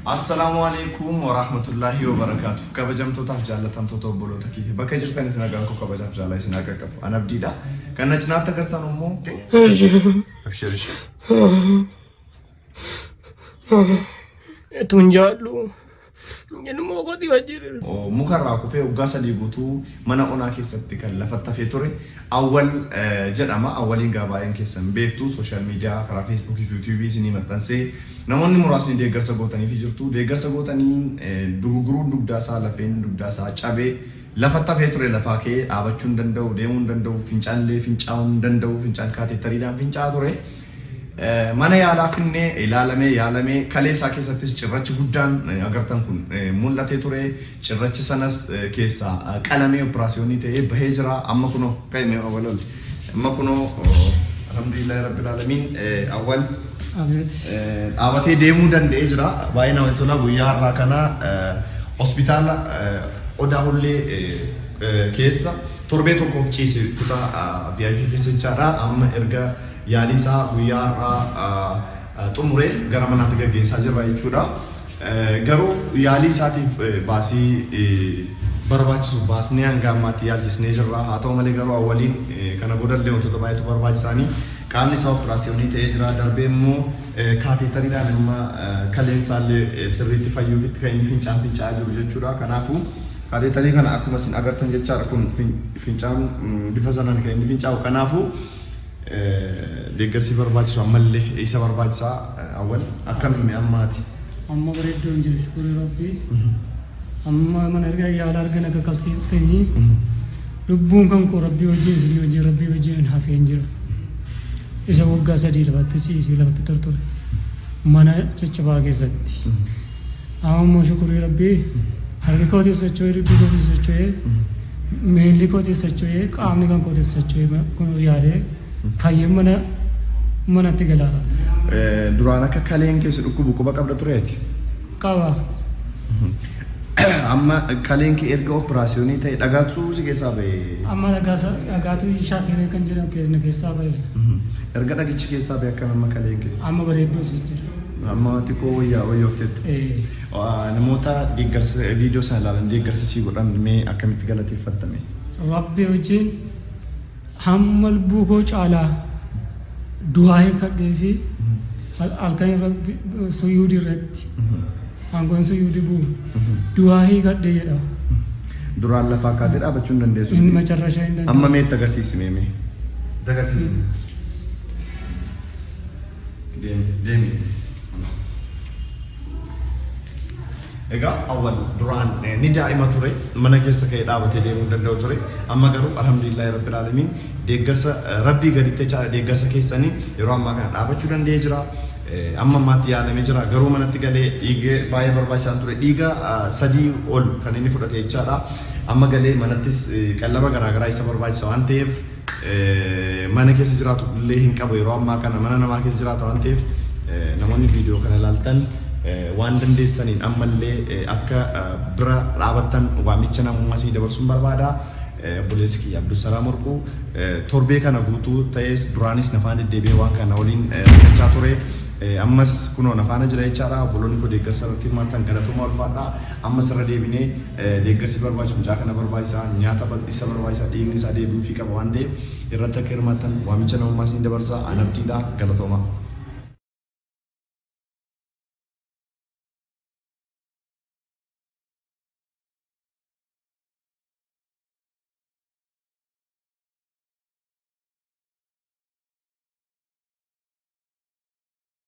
Assalaamu alaikum warahmatullaahi wabarakaatuh. Kabajamtootaaf jaallatamtoota obboloota kiyya. Bakka jirtanitti nagaan koo kabajaaf jaalala isin haa qaqqabu. An abdiidha. Kan na cinaatti agartan immoo Abshir ishee. Tun jaallu ilmoo kooti wajjin. Mukarraa kufee waggaa 3 guutuu mana onaa keessatti kan lafatti hafee ture Awwal jedhama. Awwaliin gaa baay'een keessan beektu social media karaa Facebook fi YouTube isinii maxxansee namoonni muraasni deeggarsa gootaniifi jirtu. Deeggarsa gootaniin dugugguruun dugdaa isaa lafeen dugdaa isaa cabee lafatti hafee ture lafaa ka'ee dhaabachuu hin danda'u, deemuu hin danda'u, fincaan illee fincaa'uu hin danda'u, fincaan kaateetariidhaan fincaa'aa ture. Mana yaalaa finnee ilaalamee yaalamee kalee isaa keessattis cirrachi guddaan agartan kun mul'atee ture. Cirrachi sanas keessaa qalamee operaasiyoonii ta'ee bahee jira. Amma kunoo ka'e mee awwal ol. Amma kunoo alhamdulillahi rabbil aalamiin awwal Abeet. dhaabatee deemuu danda'ee jira. Baay'ee namatti tola. Guyyaa har'aa kana hospitaala Odaa Hullee keessa torbee tokkoof ciise kutaa VIP keessa jechaadha. Amma erga yaalii isaa guyyaa har'aa xumuree gara manaatti gaggeessaa jirra jechuudha. Garuu yaalii isaatiif baasii barbaachisu baasnee hanga ammaatti yaalchisnee jirra. Haa ta'u malee garuu awwaliin kana boodallee wantoota baay'eetu barbaachisaanii qaamni isaa operaasiyoonii ta'ee jira. Darbee immoo kaateetariidhaan amma kaleen isaallee sirriitti fayyuufitti kan inni fincaan fincaa'aa jiru jechuudha. Kanaafuu kaateetarii kana akkuma isin agartan jechaadha kun fincaan bifa sanaan kan inni fincaa'u. Kanaafuu Deeggarsi barbaachisu ammallee isa barbaachisaa awwal akkam himi ammaati. Amma bareedduu hin jiru shukuri rabbii. Amma mana erga yaala argan akka qabsiiftanii lubbuun kan koo rabbii wajjin isinii wajjin rabbii wajjin hafee hin jiru. Isa waggaa 3 lafatti ciisee lafatti tortore mana caccabaa keessatti. Amma immoo shukurii rabbii harki kootii socho'ee dubbii kootii socho'ee miilli kootii socho'ee qaamni kan kootii socho'ee kun yaadee fayyee mana manatti galaara. Duraan akka kaleen kee si dhukkubu quba qabda tureeti? Qaba. Amma kaleen kee erga operaasiyoonii ta'e dhagaatu si keessaa ba'e? Amma dhagaatu shaafee kan jedhamu keessa keessaa ba'e. Erga dhagichi keessaa ba'e akkam amma kaleen kee? Amma bareedduu si jira. Amma xiqqoo wayyaa wayyoofteetta. Ee. Namoota deeggarsa viidiyoo sana ilaalan deeggarsa sii godhan mee akkamitti galateeffatta mee? Rabbi wajjin hamma lubbuu koo caalaa du'aa kadhee fi halkan rabbi suyuudii irratti aangoon suyuudii bu'u du'aa kadhee jedha. Duraan lafaa kaatee dhaabachuu hin dandeessu. Inni macarrashaa hin danda'u. Amma mee itti agarsiisi mee mee. Itti agarsiisi. Deemi deemi. Egaa awwal duraan ni daa'ima ture mana keessa ka'ee dhaabatee deemuu hin danda'u ture amma garuu alhamdulillahi rabbil aalamiin deeggarsa rabbii gaditti jechaadha deeggarsa keessanii yeroo ammaa kana dhaabachuu danda'ee jira. Amma ammaatti yaalamee jira garuu manatti galee dhiigee baay'ee barbaachisaan ture dhiiga 3 ol kan inni fudhate jechaadha. Amma galee manattis qallaba garaagaraa isa barbaachisa waan ta'eef mana keessa jiraatu illee hin qabu yeroo ammaa kana mana namaa keessa jiraata waan ta'eef namoonni viidiyoo kana ilaaltan waan dandeessaniin ammallee akka bira dhaabattan waamicha namummaa isinii dabarsuun barbaada. Obboleessi kiyya Abdulsalaam Warquu torbee kana guutuu ta'es duraanis nafaan deddeebi'ee waan kana waliin rakkachaa ture. Ammas kunoo nafaana jira jechaadha. Obboloonni koo deeggarsa irratti hirmaattan galatoomaa ulfaadha. Ammas irra deebinee Deeggarsi barbaachisu mucaa kana barbaachisa, nyaata isa barbaachisa, dhiigni isaa deebi'uufii qaba waan ta'eef irratti akka hirmaattan waamicha namummaa isin dabarsa. An Abdiidha. Galatoomaa.